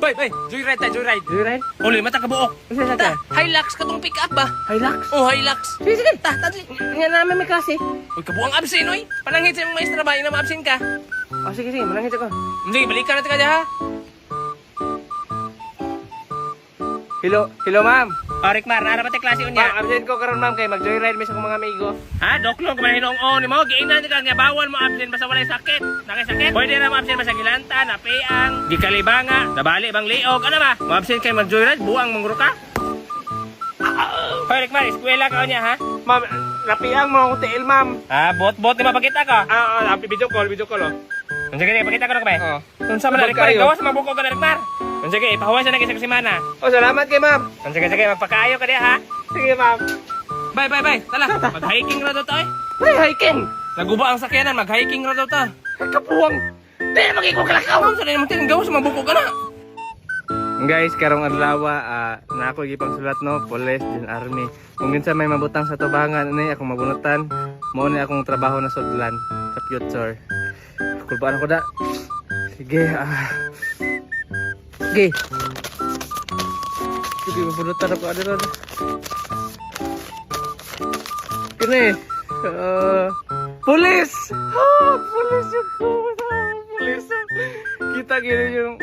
Bay, bay, joyride ta, joyride. Joyride? Uli, mata ka buok. Unsa sa Ta, Hilux katong pick up ba? Hilux? Oh, Hilux. Sige, sige. Ta, tadli. Nga namin may klase. Uy, kabuang absent, oy. Pananghit sa imong maestra ba, ina ma-absent ka. Oh, sige, sige. Manangit ako. Sige, balikan natin ka diha, ha. Hello, hello ma'am. Oh, Rikmar, naara ba tayo klase Ma'am, unya? absent ko karon ma'am kay mag-joyride mi sa akong mga amigo. Ha, doklong ka man hinuong o ni mo. Giingnan ka nga bawal mo absent basta walay sakit. Nakay sakit? Pwede ra mo absent basta gilanta, napiang, gikalibanga, nabali bang liog, ano ba? Mo absent kay mag-joyride, buang manguro ka. Hoy, Rikmar, eskwela ka unya, ha? Ma'am, napiang mo akong tiil ma'am. Ah, bot-bot ni mapakita ko. Ah, ah, video call, video call oh. Sige, sige, pakita ko na kamay. Oh. Unsa man na, Tubag Rikmar, kayo. gawas mabuko ka na, Rikmar. Sige, ipahuwas na sa semana. Oh, salamat kay ma'am. Sige, sige, magpakaayo ka diha, ha? Sige ma'am. Bye, bye, bye. Tala, mag-hiking ra daw to, eh. Ay, hiking. Naguba ang sakyanan, mag-hiking ra daw to. Kapuwang. Di magiging kalakaw. Unsa na imong gawas mabuko ka na. Guys, karong adlaw na ako gipang sulat no, police din army. Kung kinsa may mabutang sa tubangan ani akong mabunutan, mao ni akong trabaho na sudlan sa future. Kulbaan ako da. Sige, ah. Sige. Sige, mabunutan ako ano ron. Kini. Ah, police! Ah, police yung ko. Police. Kita gini yung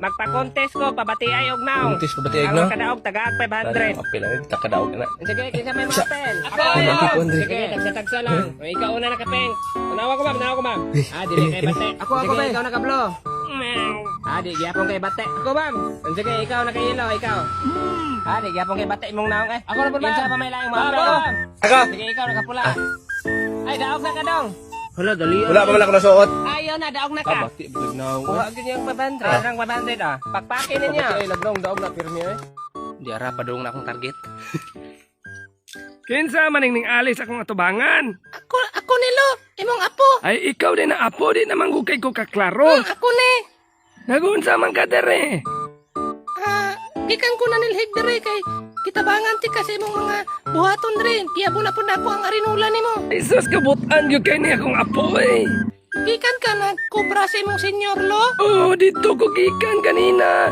Magpa-contest ko, pabatiay og naong. Contest ko batiay og Ang naong? kadaog tagaag 500. Apel ang kita kadaog na. Sige, kinsa may maapel? Ako. Ako, Andre. Sige, tagsa-tagsa lang. Ay, ikaw una nakapeng. Tanawa ko ma'am, tanawa ko ma'am. Ah, dili kay bate. Ako, ako, Sige, be. ikaw nakablo. Ah, di gyapon kay bate. Ako ma'am. Sige, ikaw nakayelo, ikaw. Ah, di gyapon kay bate imong naong eh. Ako na po ma'am. Kinsa pa may laing maapel? Ako. Sige, ikaw nakapula. Ay, daog na ka dong. Hala, dali. Wala pa man ako nasuot. Ayaw na, daog na ka. Bati bug na. Kuha gyud yung 500. Ah, ang 500 ah. Pakpakin ninyo. Bati ay lagnong daog na pirmi eh. Di ara pa dong na akong target. Kinsa maning ning alis akong atubangan? Ako, ako nilo, imong apo. Ay ikaw din na apo di naman gukay ko kaklaro. Ako ni. Nagunsa man ka dere. Ah, gikan ko na nilhig dere kay kitabangan ti kasi imong mga buhaton dere. Giyabo na pud nako ang arinula nimo. Isos kabutan gyud kay ni akong apo eh. Gikan ka nagkobra sa imong senyor lo. Oh, dito ko gikan kanina.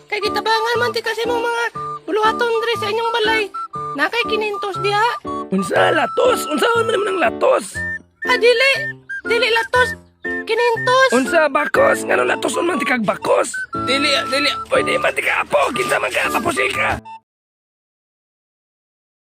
Kay gitabangan man ti kasi imong mga buluhaton dere sa inyong balay. Na kay kinintos diha. Unsa latos? Unsa man naman ang latos? Ah, dili. Dili latos. Kinintos. Unsa bakos? Ngano latos man ti kag bakos? Dili dili. Pwede man ti ka apo, kinsa man ka tapusil ka.